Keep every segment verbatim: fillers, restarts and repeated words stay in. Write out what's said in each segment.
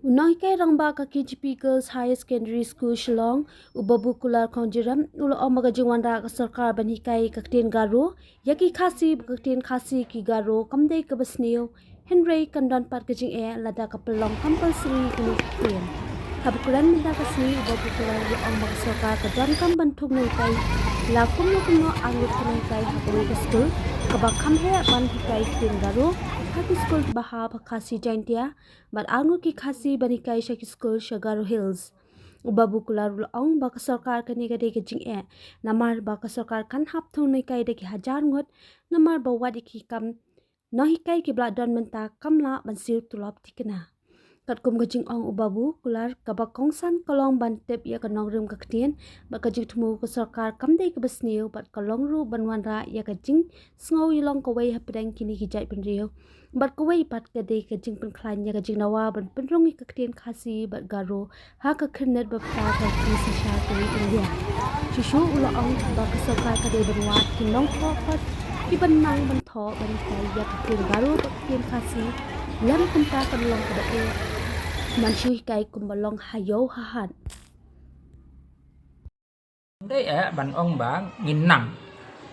U nonghikai rangbah ka K G P Girls Higher Secondary School Shillong, u Babu Kular Khongjiram, u la ong ba ka jingwanrah ka sorkar ban hikai ka ktien Garo ïa ki Khasi, ba ka ktien Khasi ki Garo kam dei kaba sniew, hynrei kan don pat ka jingeh lada ka pynlong compulsory kane ka ktien. Haba kren mynta ka sngi, u Babu Kular u la ong ba ka sorkar ka donkam ban thung nonghikai la kumno kumno arngut ki nonghikai ha kawei ka skul kaba kham heh ban hikai ktien Garo ha ki skul kiba hap ha Khasi Jaintia, bad arngut ki Khasi ban hikai sha ki skul sha Garo Hills. U Babu Kular u la ong ba ka sorkar kane ka dei ka jingeh, namar ba ka sorkar kan hap thung nonghikai da ki hajar ngut, namar ba wat ïa ki kam nonghikai kiba la don mynta kam lah ban siew tulop thikna. Katkum ka jingong u Babu Kular, kaba kongsan ka long ban tip ïa ka nongrim ka ktien bad ka jingthmu ka sorkar kam dei kaba sniew bad ka long ruh ban wanrah ïa ka jingsngew ïalong kawei hapdeng kine ki jaitbynriew. Bad kawei pat ka dei ka jingpynkhlaiñ ïa ka jingdawa ban pynrung ïa ka ktien Khasi bad Garo ha ka khyrnit ba pynpaw ka Ktien Shisha ka ri India. Shuh shuh u la ong ba ka sorkar ka dei ban wad ki nongthoh khot kiban nang ban thoh ban hikai ïa ka ktien Garo bad ka ktien Khasi, lem kumta kan long kaba eh ban shu hikai kumba long ha ïew ha hat. Ndei eh ban ong ba ngin nang.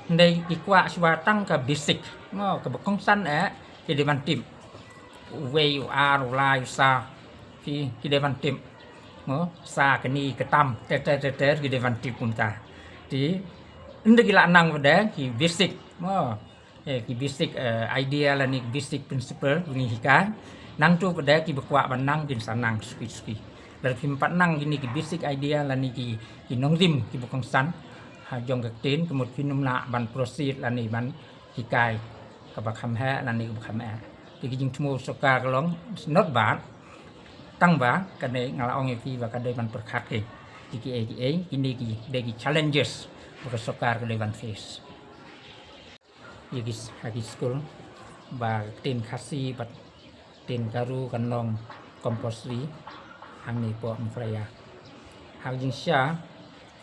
Ndei ki kwah shuwa tang ka basic. Mo, kaba kongsan eh ki dei ban tip. Uwei, u ar, u lai, u sa. Ki, ki dei ban tip. Mo, sa, kani, ka tam, ter ter ter ter, ki dei ban tip kumta. Te ynda ki la nang pat de ki basic. Mo, eh, ki basic, eh, idea lane ki basic principle ba ngi hikai. Nangta pat de kiba kwah ban nang kin sa nang suki suki. Lada phim pat nang kine ki basic idea lane ki, ki nongrim kiba kongsan ha jong ka ktien, ka mut phin ym lah ban proceed lane ban hikai kaba kham heh lane kaba kham eh. Te ki jingthmu sorkar ka long, it's not bad. Tang ba kane nga la ong ïa phi ba ka dei ban pyrkhat ki, ki, ki, ki, kine ki dei ki challenges ba ka sorkar ka dei ban face ïa ki, ha ki skul ba ka ktien Khasi bad ktien Garo kan long compulsory hangne hapoh Meghalaya. Ha ka jingshisha,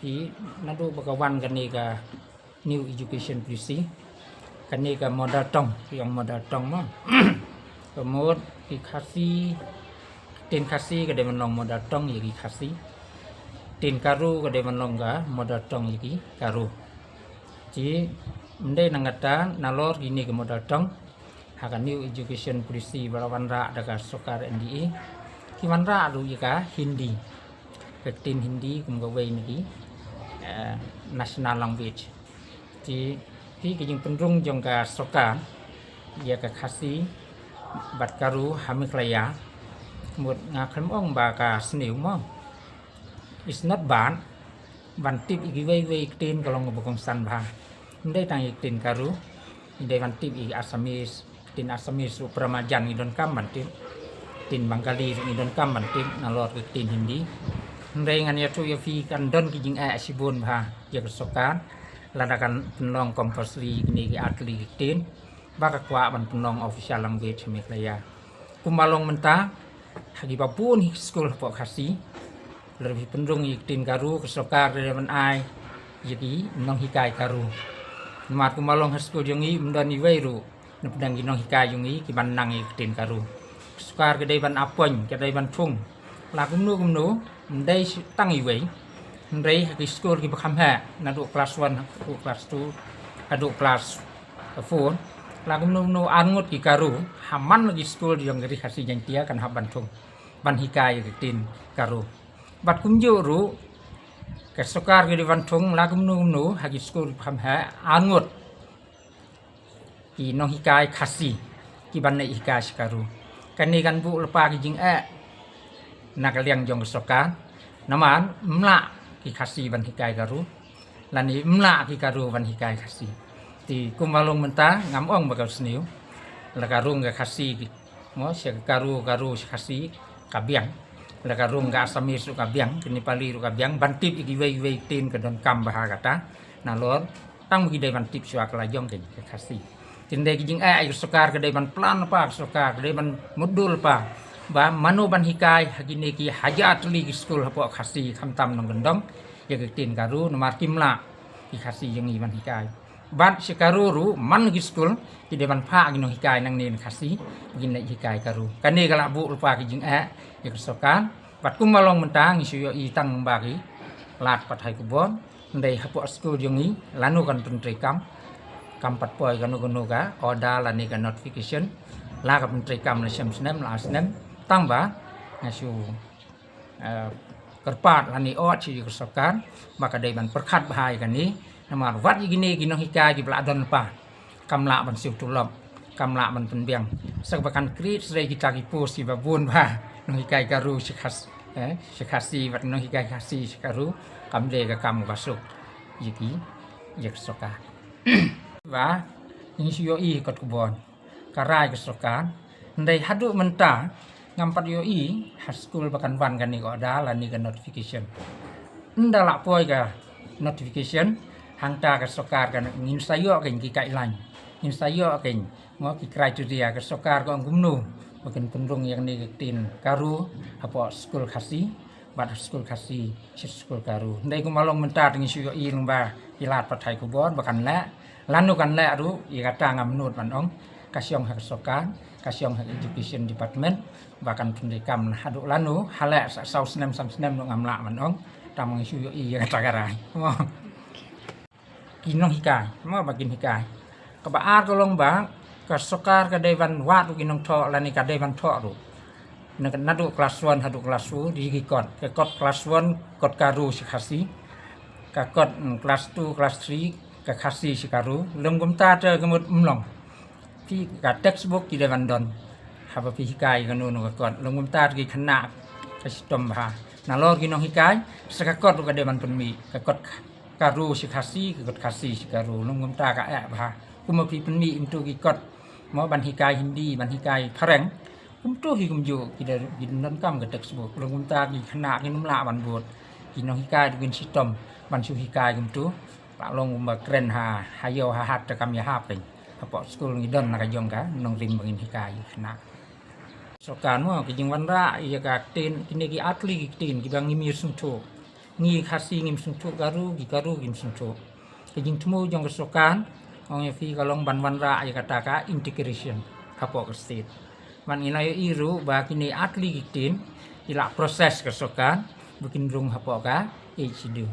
phi, naduh ba ka wan kane ka New Education Policy, kane ka mother tongue, phi ong mother tongue mo. Ka mut ki Khasi, ktien Khasi ka dei ban long mother tongue ïa ki Khasi. Ktien Garo ka dei ban long ka mother tongue ïa ki Garo. Te ym dei nangta, nalor kine ki mother tongue, ha ka New Education Policy ba la wanrah da ka sorkar N D A, ki wanrah ruh ïa ka Hindi, ka ktien Hindi kum kawei na ki, eh, national language. Te phi, ka jingpynrung jong ka sorkar ïa ka Khasi bad Garo ha Meghalaya, mut nga khlem ong ba ka sniew mo. It's not bad ban tip ïa kiwei kiwei ki ktien, ka long kaba kongsan bha. Ym dei tang ïa ka ktien Garo, ym dei ban tip ïa ka Assamese, ktien Assamese ruh para marjan ngi donkam ban tip. Ktien Bengali ruh ngi donkam ban tip, nalor ka ktien Hindi. Hynrei ngan ïathuh ïa phi, kan don ki jingeh shibun bha ïa ka sorkar lada kan pynlong compulsory kine ki artylli ki ktien ba ka kwah ban pynlong official language ha Meghalaya. Kumba long mynta, ha kiba bun hi ki skul hapoh Khasi, lada phi pynrung ïa ka ktien Garo, ka sorkar ka dei ban ai ïa ki nonghikai Garo. Namar kumba long ha skul jong ngi, ym don iwei ruh napdeng ki nonghikai jong ngi kiban nang ïa ka ktien Garo. Ka sorkar ka dei ban appoint, ka dei ban thung la kumno kumno, ym dei tang iwei. Hynrei ha ki skul kiba kham heh, naduh class one haduh class two haduh class four, la kumno kumno arngut ki Garo ha man la ki skul jong ka Ri Khasi Jaiñtia kan hap ban thung ban hikai ïa ka ktien Garo. Bad kumjuh ruh, ka sorkar ka dei ban thung la kumno kumno ha ki skul kiba kham heh, arngut ki nonghikai Khasi kiban leit hikai sha Garo. Kane kan buh lypa ki jingeh na ka liang jong ka sorkar. Namar ym lah ki Khasi ban hikai Garo, lane ym lah ki Garo ban hikai Khasi. Te kumba long mynta, ngam ong ba ka sniew, la ka rung ka Khasi ki, mo, sha ka Garo, Garo sha Khasi ka biang, la ka rung ka Assamese ruh ka biang, ka Nepali ruh ka biang, ban tip ïa kiwei kiwei ki ktien ka donkam bha kata, nalor tang ba ki dei ban tip shuwa ka la jong ka Khasi. Te ym dei ki jingeh, ka sorkar ka dei ban plan lypa, ka sorkar ka dei ban mutdur lypa ba mano ban hikai ha kine ki hajar tylli ki skul hapoh Khasi, khamtam nongkyndong, ïa ka ktien Garo, namar kim lah ki Khasi jong ngi ban hikai. Bad shi Garo ruh man ki skul ki dei ban phah ki nonghikai nangne na Khasi, ki nonghikai Garo. Kane ka la buh lypa ki jingeh ïa ka sorkar. Bad kumba long mynta ngi shu ïohi tang ba ki lad pathai khubor. Hynrei hapoh skul jong ngi lano kan pyntreikam, kam pat poi kano kano ka order lane ka notification. La ka pyntreikam la snem snem la snem. Tang ba nga shu eh, kyrpad lane ot sha ka sorkar ba ka dei ban pyrkhat bha ïa kane. Namar wat ïa kine ki nonghikai kiba la don lypa, kam lah ban siew tulop, kam lah ban pynbiang. Sa kaba kan create sdei kita ki post kiba bun bha, nonghikai Garo sha Khas, eh, sha Khasi bad nonghikai Khasi sha Garo. Kam dei ka kam ba suk ïa ki, ïa ka sorkar. Ba ngi shu ïohi kot khubor ka rai ka sorkar. Hynrei haduh mynta ngam pat ïohi ha skul ba kan wan kane ka order lane ka notification. Ynda la poi ka notification, hangta ka sorkar kan, ngin sa ïoh kein ki guideline, ngin sa ïoh kein mo ki criteria, ka sorkar ka ong kumno ba kan pynrung ïa kane ka ktien Garo hapoh skul Khasi bad skul Khasi sha skul Garo. Hynrei kumba long mynta te ngi shu ïohi lyngba ki lad pathai khubor ba kan leh, lano kan leh ruh, ïa kata ngam nud ban ong. Ka shong ha ka sorkar, ka shong ha ka education department ba kan pyntreikam. Haduh lano, ha leh sa saw snem san snem ruh ngam lah ban ong. Tang ba ngi shu ïohi ïa kata ka rai. Mo. Ki nonghikai, mo, ba kin hikai. Kaba ar ka long ba ka sorkar ka dei ban wad ruh ki nongthoh lane ka dei ban thoh ruh. Na, naduh class one haduh class four, ri ki kot. Ka kot class one, kot Garo sha Khasi. Ka kot, mm, class two, class three, ka Khasi sha Garo. Lym kumta te ka mut ym long. Phi, ka textbook ki dei ban don haba phi hikai kano kano ka kot. Lym kumta te ki khynnah ka shitom bha. Nalor ki nonghikai, sa ka kot ruh ka dei ban pynmih. Ka kot Garo sha Khasi, ka kot Khasi sha Garo. Lym kumta ka eh bha. Kumba phi pynmih kumto ki kot, mo, ban hikai Hindi, ban hikai phareng, kumto hi kumjuh ki da, ki donkam ka textbook. Lym kumta ki khynnah kin ym lah ban bud. Ki nonghikai ruh kin shitom ban shu hikai kumto. La long kumba kren ha, ha ïew ha hat te kam ïahap kein. Hapoh skul ngi don na ka jong ka nongrim ba ngin hikai ki khynnah. Sorkar, mo, ka jingwanrah ïa ka ktien, kine ki ar tylli ki ktien kiba ngim ïoh sngewthuh. Ngi Khasi ngim sngewthuh Garo, ki Garo kim sngewthuh. Ka jingthmu jong ka sorkar, ong ïa phi, ka long ban wanrah ïa kata ka integration hapoh ka state. Bad ngi la ïohi ruh ba kine ar tylli ki ktien ki la process ka sorkar ba kin rung hapoh ka Eighth Schedule.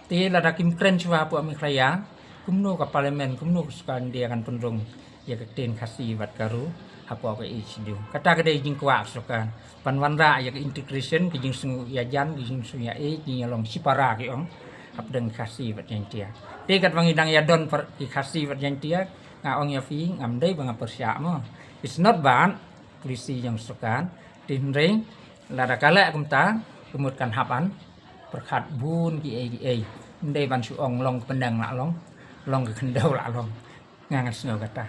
Te lada kim kren shuwa hapoh Meghalaya, kumno ka parliament, kumno ka sorkar India kan pynrung ïa ka ktien Khasi bad Garo hapoh ka Eighth Schedule? Kata ka dei jingkwah ka sorkar ban wanrah ïa ka integration, ka jingsngew ïajan, ka jingsngew ïa, eh, ki ïalong shipara ki ong, hapdeng Khasi bad Jaiñtia. Te katba ngi dang ïadon par ki Khasi bad Jaiñtia, nga ong ïa phi, ngam dei ba nga pyrshah, mo. It's not bad, policy jong sorkar. Te hynrei lada ka leh kumta, ka mut kan hap ban pyrkhat bun kiei kiei. Ym dei ban shu ong long ka pdeng la long, long ka khyndew la long. Nga, nga sngew kata.